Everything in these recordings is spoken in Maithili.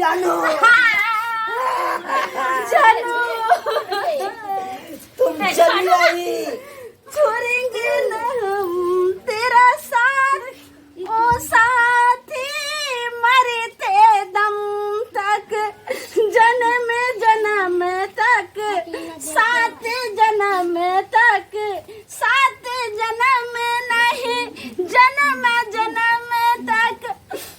जानू। जानू। तुम चली आई। छोड़ेंगे न हम तेरा साथ ओ साथी, मरते दम तक, जन्म जन्म तक, सात जन्म तक, सात जन्म नहीं, जन्म जन्म तक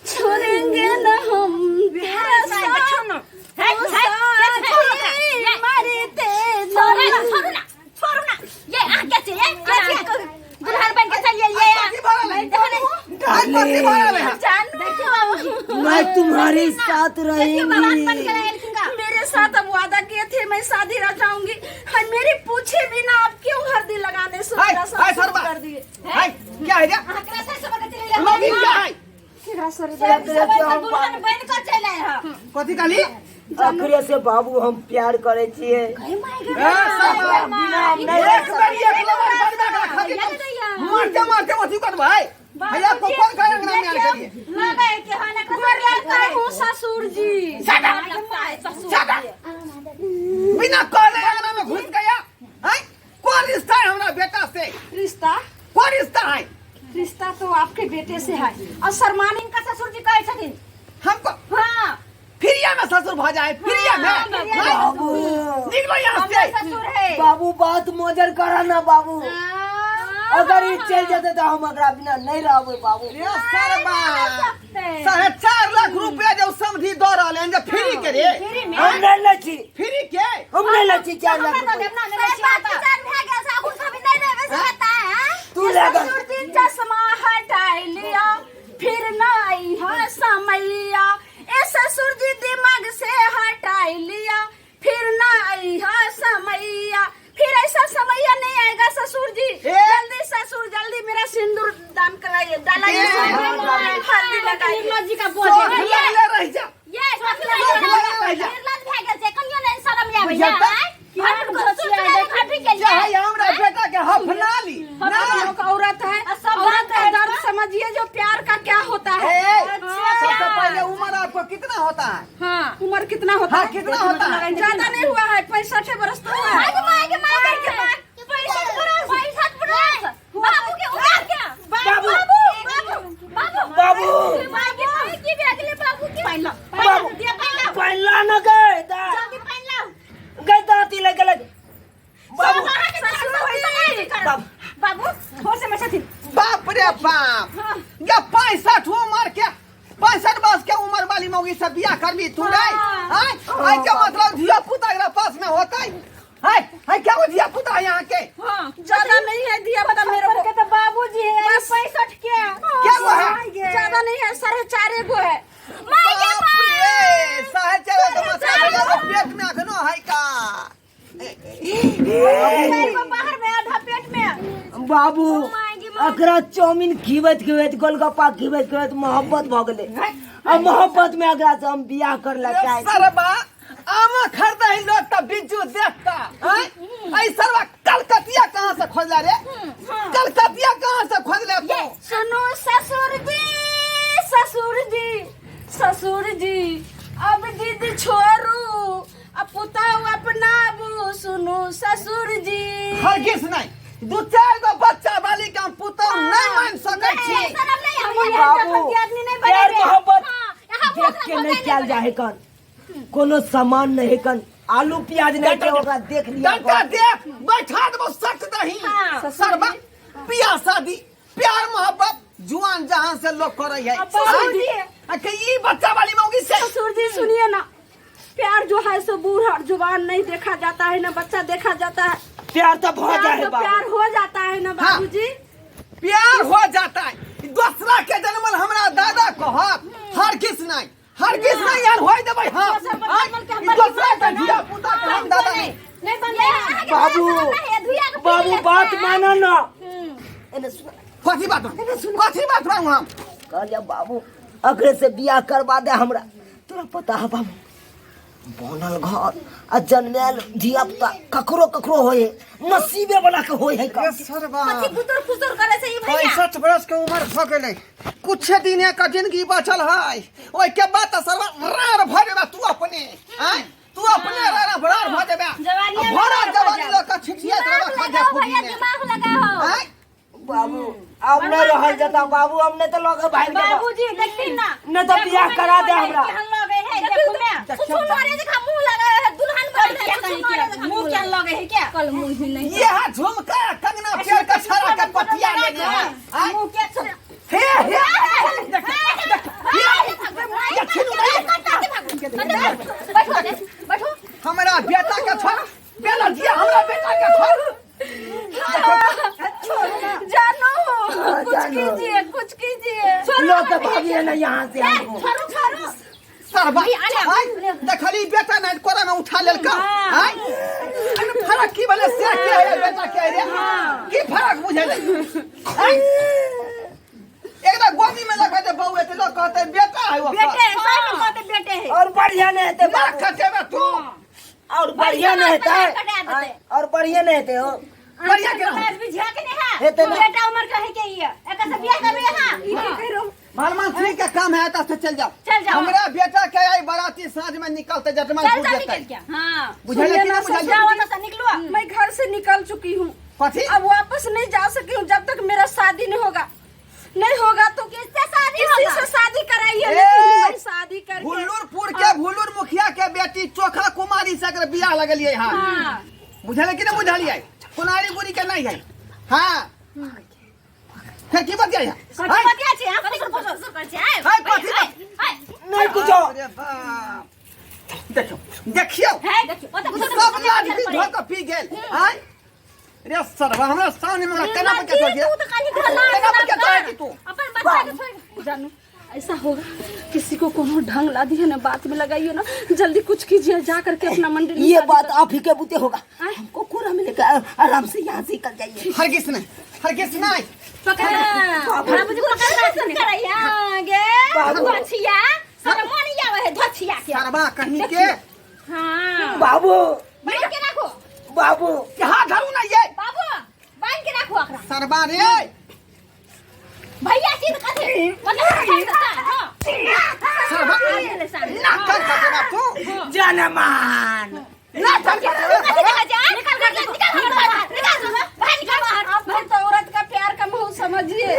छोड़ेंगे न हम तेरा साथ ओ साथी, मरते दम। छोड़ू ना, छोड़ू ना। ये अहाँ के छियै? के छियै? दुल्हन बन के चलिए ये। कथी भऽ रहल है? आज कथी भऽ रहल है? जानू। मैं तुम्हारे साथ रहेंगी। मेरे साथ अब वादा किए थे, मैं शादी रचाऊंगी। हाँ, मेरे पूछे बिना आप क्यों हल्दी लगाने से हाय, मेरा साथ हाय, शुरू सरबा। कर दिए? हाय, क्या है रे? मम्मी, क्या है? केकरा सर? दुल्हन बन के चलि आयल हँ। कथी कहली? अखरे से बाबू हम प्यार करे छियै। ए, सरबा, बिना हम नहीं रह एक बेर एक लवर बनबा के रखा के मारते मारते अथी कर भाई। भैया को कौन करे अंगना में आन करिए? गोर लगता हूँ ससुर जी। सादा बिना कहले अंगना में घुस गया हैं? कौन रिश्ता है हमरा बेटा से? रिश्ता? कौन रिश्ता है? रिश्ता तो आपके बेटे से है और शर्माने हिनका ससुर जी कहै छथिन। हमको? हाँ। फ्रिया में ससुर भ जाए फ्रिया में। बाबू। निकलो यहाँ से। ससुर है। बाबू, बात मोजर करा ना बाबू। अगर ई चल जेते तो हम एकरा बिना नहीं रहबै बाबू। रे सरबा, 4.5 लाख रुपया जो समझी दऽ रहल हन जे फ्री के रे। हम नहीं लै छी। फ्री के। हम नहीं लै छी 4 लाख रुपया। तू ले गल। ससुर जी, चश्मा हटाई लिया, फिर न आई है समैया। ए ससुर जी, दिमाग से हटाई लिया, फिर न आई है समैया, फिर ऐसा समैया नहीं आएगा ससुर जी। जल्दी ससुर, जल्दी मेरा सिंदूर दान कराइए, डालाइए, हल्दी लगाइए। जी का शौख लगले रह जा, शौख लगले रह जा। चाहे हमरा बेटा के हफना ली ना। लोग औरत है, औरत का दर्द समझिए जो प्यार का क्या होता है। ए, सबसे पहले उम्र आपको कितना होता है? हाँ, उम्र कितना होता हाँ, है? कितना होता है? ज्यादा नहीं हुआ है, 65 बरस तो हुआ है। बाबू। बाबू। बाबू, पहला न गए दा गए दांती लग गेलै बाबू। बाबू। बाबू होश में छथिन। बाप रे बाप, ये 65 उम्र के, 65 वर्ष के उम्र वाली मौगी से बियाह करबी तू रे? आय आय, के मतलब धिया पुता एकरा पास में होतै? हाय हाय, क्या वो धिया पुता है यहाँ के? ज्यादा नहीं है दिया बता मेरे को। के तो बाबूजी है 65 के। क्या वो है? ज्यादा नहीं है, 4.5 गो है। बाप रे, 4.5 तो मतलब एगो पेट में अखनो है का? बाहर में, आधा पेट में। बाबू, अकरा चाउमीन खिबैत खिबैत, गोलगप्पा खिबैत खिबैत मोहब्बत भऽ गेलै आ मोहब्बत में अकरा से हम बियाह कर ले चाहे। सरबा, आमा खरीदा है लोग तब बिज्जू देखता हैं? ऐ सरबा, कलकतिया कहाँ से खोजला रे? कलकतिया कहाँ से खोजले तू? सुनो ससुर जी, ससुर जी, ससुर जी, अब जिद छोड़ू, अब पुताऊ अपनाबू। सुनो ससुर जी। हरगिज नहीं, दू चार गो बच्चा वाली के हम पुतोह नहीं मान सकै छी। बाबू, प्यार मोहब्बत देख के नहीं कयल जाए कन। कोनो सामान नहीं कन, आलू प्याज नहीं के ओकरा देख लिया। डंटा देख, बैठा देबो सट दही। सरबा, बियाह शादी, प्यार मोहब्बत जुआन जहां से लोग करे है। ससुर जी। आ के ई बच्चा वाली मौगी से? ससुर जी, सुनिए ना, प्यार जो है सो बूढ़ और जुबान नहीं देखा जाता है, ना बच्चा देखा जाता है। प्यार तो भऽ प्यार जाए है तो बाबू। प्यार हो जाता है ना। हाँ। बाबूजी। प्यार हो जाता है दोसरा के जन्मल हमरा दादा कहत? हरगिज नहीं, हरगिज नहीं यार होय देबै हम। आँय? ई दोसरा के धिया पुता के हम दादा नहीं। नहीं बनले। बाबू, बाबू, बात मानो ना, एने सुन। कथी बात? कथी बात मांगू हम? कहलिए बाबू, अकरे से बियाह करवा दे हमरा। तोरा पता है बाबू, बनल घर आ जन्मायल धिया पुता ककरो ककरो होए, नसीबे वाला के होए है का। सरबा। कथी गुतर फुसुर करे से ई भैया? 65 बरस के उम्र भ गेलै। कुछ दिन का जिंदगी बचल है ओइ के बाद त सरवा रार भ जेबा तू अपने आय तू अपने रार रार भ जेबा जवानिया में भरा रार भ जवानी जाब। लऽ कऽ छिछिया दिमाग सरवा खा जा लगाओ भैया फुकी में दिमाग लगाओ आय बाबू अब नहीं रहल जाता बाबू हम नहीं तो लोग भाग जाबा बाबूजी देखथिन ना नहीं तो बियाह करा दे हमरा। केहन लगे है देखू में देखियौ सुन रे देखा मुंह लगा है दुल्हन बन है सुन मुंह केहन लगे है क्या कल मुंह ही नहीं ये है झुमका कंगना पेड़ का छड़ा के पतिया लेने है आय मुंह के हे हे देख देख ये छिनू नहीं बैठो बैठो हमरा बेटा के छोड़ बेला दिया हमरा बेटा के छोड़ जानू कुछ जानू। कीजिए कुछ कीजिए लोग के भागिए ना यहाँ से हमको छोड़ो छोड़ो सरबा आले, आय देखली बेटा नहीं कोरा में उठा लेलका आय अरे फरक की भले से के है बेटा के है रे की फरक बुझेले आय एकरा गोदी में लगा दे बउए ते लोग कहते बेटा है ओकर बेटे है सही में कहते बेटे है और बढ़िया नहीं हेते ना बाबू खटेबे तू और बढ़िया नहीं बढ़िया हेते कटा देते। और बढ़िया नहीं हेते हो बढ़िया के रहो। आज भी झाक नहीं है हेते ना। बेटा उम्र का है के ये एक से बियाह करबे हां भलमान सिंह के काम है तो चल जाओ चल जाओ। हमरा बेटा के आई बाराती साँझ में निकलते जटमान चल फूट जा जेतै निकल के हां बुझल कि ना बुझल जाओ ना से निकलो मैं घर से निकल चुकी हूँ कथी अब वापस नहीं जा सकी हूँ जब तक मेरा शादी नहीं होगा नहीं होगा तो किससे शादी किसी होगा से शादी कराइए ए! लेकिन मैं शादी करके भुल्लुरपुर के भुल्लुर मुखिया के बेटी चोखा कुमारी से अगर बियाह लगलिए हाँ हां बुझल कि ना बुझलिए कुनारी गुरी के नहीं है हाँ फिर की बतिया है कथी बतिया छै हां कथी फसर कर छै हाय, कथी हाय नहीं कुछ अरे बाप देखियो देखियो है देखियो ओ तो सब लाज भी धो के पी गेल आय रे सरवा हमरा सामने में हमरा केना पर के छोड़ तू तो खाली घर ला केना पर के छोड़ तू अपन बच्चा के छोड़ जानू ऐसा होगा किसी को कोनो ढंग ला दिए ना बात में लगाइए ना जल्दी कुछ कीजिए जा करके अपना मंदिर में ये शादी बात कर- आप ही के बूते होगा हमको कोरा में लेकर आराम से यहाँ से निकल जाइए हरगिज नहीं हरगिज नहीं पकड़ बाबूजी पकड़ ना करैया गे बाबू। धोछिया सारा मन आवे है धोछिया के सरवा कहीं के हां बाबू बांध के राखो बाबू के हाथ धरू ना ये बाबू बांध के राखो अकरा सरवा रे भैया चीज कथी मतलब हां सरवा ना कर कटेबा तू जनमान ना कर कटेबा कथी देखा जा निकल निकल निकल बाहर निकल बाहर निकल बाहर आप तो औरत का प्यार का मोह समझिए